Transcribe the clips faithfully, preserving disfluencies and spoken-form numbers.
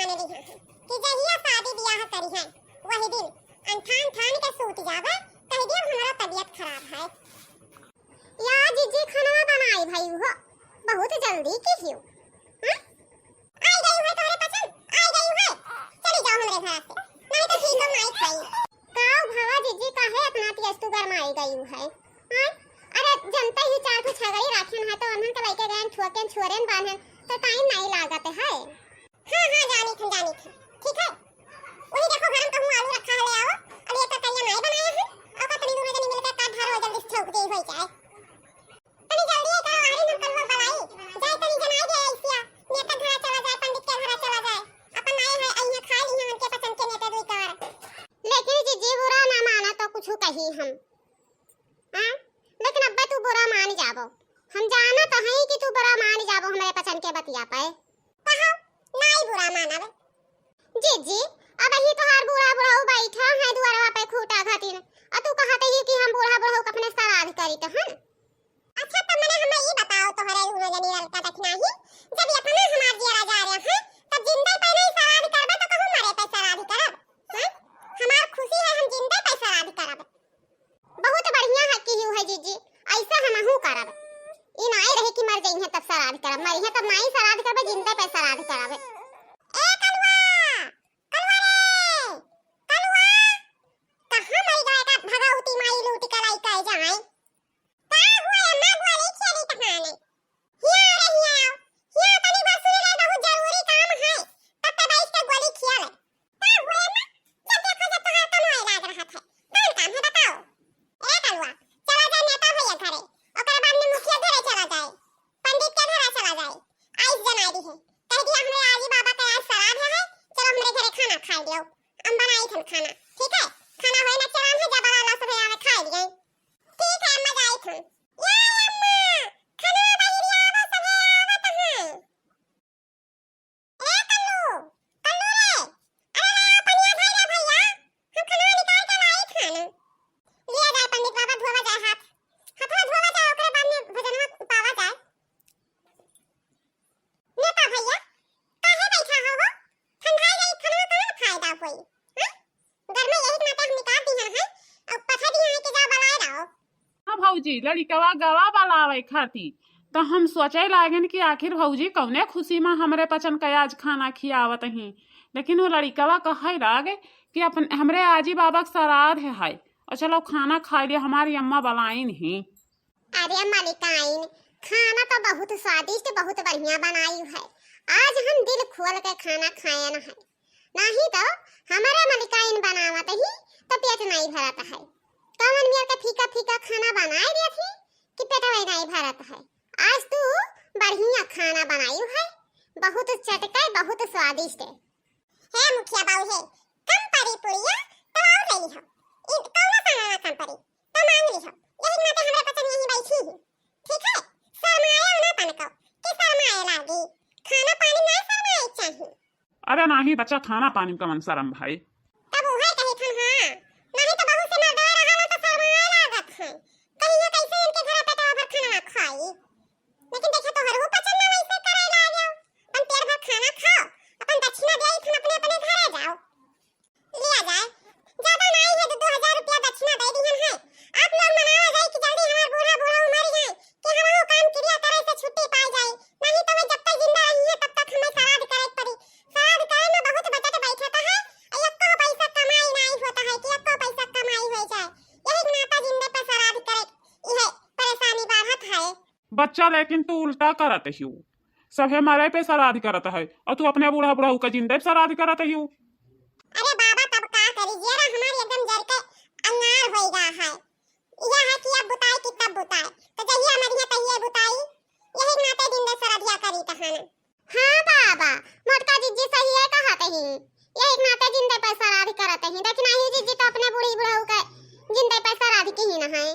जाने दिहा कि जहिया शादी बियाह करिहैं, वही दिन अनठान ठान के सूत जाबे, कहि दिया हमरा तबियत खराब है। या जिज्जी, खनवा बनाई भई हो, बहुत जल्दी किहियो। हैं? आई गई है तोहरे पचन, आई गई है। चली जाओ हमरे घर से, नहीं तो ठीक हम नहीं खाई। काव भवा जिज्जी, काहे इतना तेज तू गरमाई गई है? हैं? अरे, जनते ही चार ठो छगड़ी राखेन है, तो उन्हन के लइके गएन, ठुअकेन, छुअरेन बान्हेन, तो टाइम नहीं लागत है। हाँ, हाँ, जानी थन, जानी थन। ठीक है? वही देखो, घर में कहूँ आलू रखा है, ले आओ। अभी एक करिया नाई बनाया है, और का तनी दोनों जनी मिलकर काट धरो, जल्दी से छौंक दे, हो जाए। तनी जल्दी करो, आहिन हम कलवा बलाई। जाए तनी जनाई दे ऐसिया, नेता घरा चला जाए, पंडित के घरा चला जाए। अपन आए हैं, अइहे खा ली हमन के पसंद के नेता दुई कार। लेकिन जिज्जी बुरा ना माना तो कुछ कही हम। हाँ? लेकिन अब्बे तू बुरा मान जाबो। हम जानत हई कि तू बुरा मान जाबो हमरे पचन के बतिया पे। कहो, नाई बुरा मानब। जिज्जी, अबही तोहार बूढ़ा बुढ़ऊ बैठा है दुआरवा पे खूंटा घाटिन, अ तू कहत ही कि हम बूढ़ा बुढ़ऊ के अपने सराध करी त हन। अच्छा, त मने हमें ई बताओ, तोहरे दुनो जनी ललका दखिनाही, जब इतना हमार जियरा जा रहा है, तब जिंदे पे नहीं सराध करबे तो कहूँ मरे पे सराध करब? हैं? हमार खुशी है, हम जिंदे पे सराध करब। बहुत बढ़िया है किहियो है जिज्जी, ऐसा हमहू करब। ई नाई रहे कि मर जइहे तब सराध करब, मरिहे तब नाई सराध करब, जिंदे पे सराध करब। ए कलुआ, कलुआ रे, कलुआ, कहाँ मर गए का भगवती माई लूट के लाई कह जाए? का हुए अम्मा, गोली खेली कहाँ ने? हिया रे हिया, हिया तनी भर सुन ले, बहुत जरूरी काम है, तब पे बैठ के गोली खिया ले। का हुए अम्मा? जब देखो जब तोहार कनवा इलाज रहत है, कौन काम है बताओ? ए कलुआ, चला जाए नेता भैया घरे, ओकर बाद में मुखिया घरे चला जाए, पंडित के घरे चला जाए, आइस जनाई दी है, कह दिया हमरे आजी बाबा के आज सराध है, चलो हमरे घरे खाना खाए लियो, हम बनाई थन खाना, ठीक है? खाना होए ना चलान है, जब वाला सब आवे खाए लिए। ठीक है अम्मा, जाई थन। या अम्मा, खाना बन गया, वो सब आवत है। ए कल्लू, कल्लू रे, अरे ले आओ पनिया धर ले भैया, हम खाना निकाल के लाई खाना। लिया जाए पंडित बाबा, धोवा जाए हाथ, हाथवा धोवा जाए, ओकरे बाद में भोजनवा पावा जाए। नेता भैया, काहे बैठा हो हो? ठंडा जाई, खाना कौन फायदा होई? हैं? घर में यही नाते हम निकाल दिया है, अब पठा दिया है कि जा बलाए लाओ। हाँ भौजी, लड़िकवा गवा बलावे खाती, त हम सोचे लागेन कि आखिर भौजी कौने खुशी में हमरे पचन के आज खाना खियावत ही। लेकिन वो लड़िकवा कहे लागे कि अपन, हमरे आजी बाबा के सराध है, और चलो खाना खाई ले, हमारी अम्मा बलाइन ही। अरे मलिकाइन, खाना तो बहुत स्वादिष्ट, बहुत बढ़िया बनाई है। आज हम दिल खोल के खाना खायन है। नाही तो हमारे मलिकाइन बनावत ही तो पेट नहीं भरत है। कौन मेर के फीका फीका खाना बनाए देत ही कि पेटवे नहीं भरत है। आज तू बढ़िया खाना बनाई है, बहुत चटके, बहुत स्वादिष्ट। हे मुखिया बाऊ हे, कम पड़ी पुड़िया, तब और ले लिहो। इन कौनो सामान ना कम पड़ी, तो मांग लिहो। यही नाते हमरे पचन यहीं बैठी ही। ठीक है? शर्माए ना तनको, कि शर्माए लागी। खाना पानी ना शर्माए चाही। अरे नाही बच्चा, खाना पानी में कवन शर्म भाई। तब उहे कही थन हाँ, नहीं तो बहुत से मर्दवा रहल तो शर्माए लागत है। कहियो कैसे इनके घर पेटवा भर खाना ना खाई। लेकिन देखा तोहरहू पचन ना वैसे करे लागो। अपन पेट भर खाना खाओ, अपन दक्षिणा दे थन अपने अपने घरे जाओ। लिया जाए, ज्यादा नाई है, दो दो हजार रुपया दक्षिणा दे दिहन है। आप लोग मनावा जाए कि जल्दी हमार बूढ़ा बूढ़ा मर जाए कि हमहू काम क्रिया करे से छुट्टी पाई जाए, नहीं तो वे जब तक जिंदा रही है तब तक हमें श्राद्ध करे के पड़ी। श्राद्ध करे में बहुत बजट बैठता है, और एको पैसा कमाई नाई होता है कि एको पैसा कमाई हो जाए। यही नाता जिंदे पर श्राद्ध करे, यह परेशानी बढ़त है। बच्चा, लेकिन तू उल्टा करत हियो। सभे मरे पे श्राद्ध करत है और तू अपने बूढ़ा बुढ़ऊ का जिंदे पे श्राद्ध करत हियो। अरे बाबा, तब का करी, जियरा हमारी एकदम जर के अंगार होई गा है। यह है कि अब बुताए कि तब बुताए, तो जहिया मरिया तहिया बुताई, यही नाते जिंदे श्राद्धिया करी तहन। हाँ बाबा, मोटका जिज्जी सही है कहत ही, यही नाते जिंदे पे श्राद्ध करत ही। देखी नाही जिज्जी तो अपने बूढ़ी बुढ़ऊ का जिंदे पे श्राद्ध की ही न है।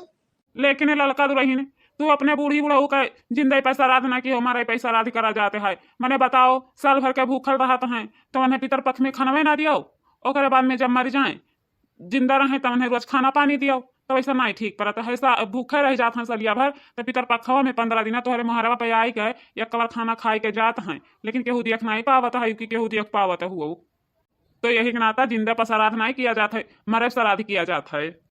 लेकिन ए ललका दुलहिन, तू अपने बूढ़ी बुढ़ऊ का जिंदे पे श्राद्ध ना किहो, मरे पे श्राद्ध करा जाते है। मने बताओ, साल भर के भूखल रहत हैं, तो उन्हें पितर पक्ष में खानवे ना दियो, ओकरे बाद में जब मर जाए, जिंदा रहे, तो उन्हें रोज खाना पानी दियो। तो ऐसा नहीं ठीक परत है। सा-, भूखे रह जात हैं सलिया भर, तो पितर पखवा में पंद्रह दिना तोहरे मोहरवा पे आई के एक कवर खाना खाए के जात हैं, लेकिन केहू देख नहीं पावत है कि केहू देख पावत हुआ। तो यही के नाता जिंदा पर श्राद्ध नहीं किया जात है, मरे श्राद्ध किया जात है।